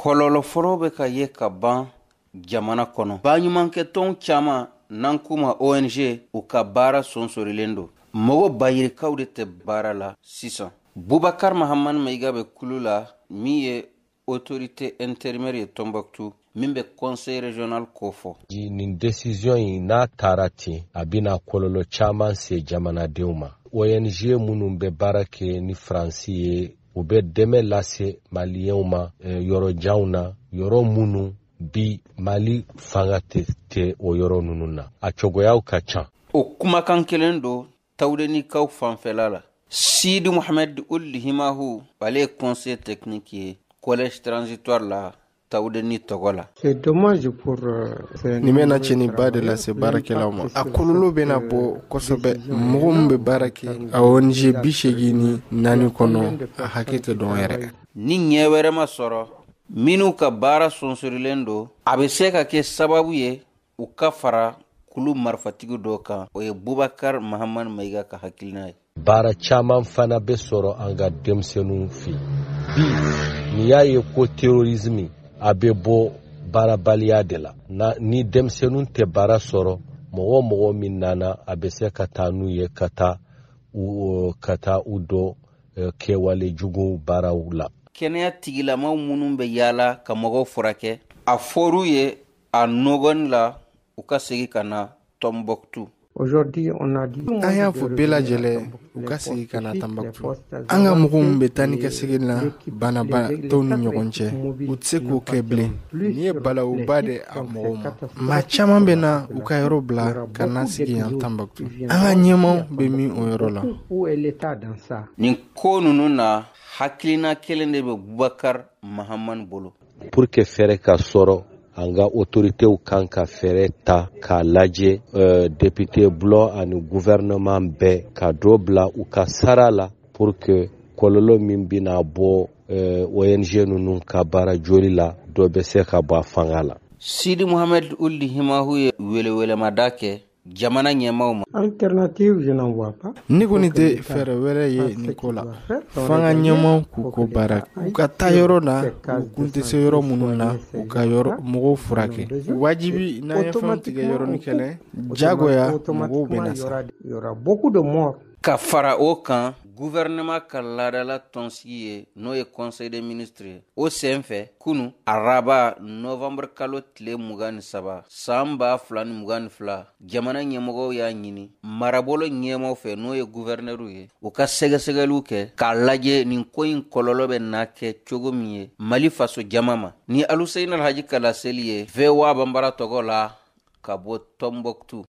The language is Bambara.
Kɔlɔlɔ fɔlɔ bɛ ka ye ka ban jamana kɔnɔ. Baɲumankɛtɔn caman, n'an k'u ma ONG, u ka baara sonsorilen don. Mɔgɔ bayirikaw de tɛ baara la sisan. Bubakar Mahamani Mayiga bɛ kulu la min ye autorité intérimaire ye Tombouctou, min bɛ conseil régional kofɔ. Nin décision in n'a taara ten, a bɛna kɔlɔlɔ caman se jamanadenw ma. ONG minnu bɛ baara kɛ ni Faransi ye, u bɛ dɛmɛ lase Maliyɛnw ma yɔrɔ janw na, yɔrɔ minnu bi Mali fanga tɛ o yɔrɔ ninnu na. A cogoyaw ka ca. O kumakan kelen don Tawudenikaw fanfɛla la. Sidi Mohamed Ul Himahu, ale ye conseiller technique ye collège transitoire la Tawudeni tɔgɔ la. Nin bɛna tiɲɛniba de lase baarakɛlaw ma. A kɔlɔlɔ bɛna bɔ kosɛbɛ. Mɔgɔ min bɛ baara kɛ a ONG 84 kɔnɔ, a hakɛ tɛ dɔn yɛrɛ. Ni ɲɛ wɛrɛ ma sɔrɔ, minnu ka baara sonsorilen don, a bɛ se ka kɛ sababu ye u ka fara kulu marifatigi dɔ kan. O ye Bubakar Mahamani Mayiga ka hakilina ye. Baara caman fana bɛ sɔrɔ an ka denmisɛnninw fɛ bi. N'i y'a ye ko terrorisme, a bɛ bɔ baarabaliya de la. Ni denmisɛnninw tɛ baara sɔrɔ, mɔgɔ o mɔgɔ min nana, a bɛ se ka taa n'u ye ka taa u dɔ kɛwale jugu baaraw la. Kɛnɛya tigilamaw minnu bɛ yaala ka mɔgɔw furakɛ, a fɔr'u ye a nɔgɔni la u ka segin ka na Tombouctou. An y'a fɔ bɛɛ lajɛlen u ka segin ka na Tanbuktu. An ka mɔgɔw min bɛ taa ni ka segin na banabaatɔw ni ɲɔgɔn cɛ, u tɛ se k'o kɛ bilen. Nin ye balawuba de a mɔgɔw ma. Maa caman bɛ na u ka yɔrɔ bila ka na sigi yan Tanbuktu. An ka ɲɛmaw bɛ min o yɔrɔ la? Nin ko ninnu na, hakilina kelen de bɛ Bubakar Mahamani bolo. Pour que fɛɛrɛ ka sɔrɔ, an ka autoritéw kan ka fɛɛrɛ ta k'a lajɛ, député bulon ani gouvernement bɛɛ ka dɔ bila u ka sara la, pour que kɔlɔlɔ min bɛna bɔ ONG ninnu ka baara joli la, dɔ bɛ se ka bɔ a fanga la. Sidi Mohamed Uli Himahu ye welewelemada kɛ jamana ɲɛmaw ma. Ne kɔni tɛ fɛɛrɛ wɛrɛ ye nin ko la. Fanga ɲɛmaw k'u ko baara, u ka taa yɔrɔ la u kun tɛ se yɔrɔ minnu na, u ka yɔrɔ mɔgɔw furakɛ. Wajibi, n'an ye fɛn tigɛ yɔrɔnin kelen, jagoya mɔgɔw bɛna sa. Ka fara o kan, gouvernement ka laadala tɔnsigi ye, n'o ye conseil des ministres ye, o sen fɛ kunu araba, novembre kalo tile 23, san 2022, jamana ɲɛmɔgɔw y'a ɲini marabolo ɲɛmaw fɛ, n'o ye guvɛrnɛriw ye, u ka sɛgɛsɛgɛliw kɛ k'a lajɛ nin ko in kɔlɔlɔ bɛ na kɛ cogo min ye Mali faso jama ma. Ni Aluseyini Alhaji ka laseli ye VOA Banbara tɔgɔ la ka bɔ Tɔnbɔkutu.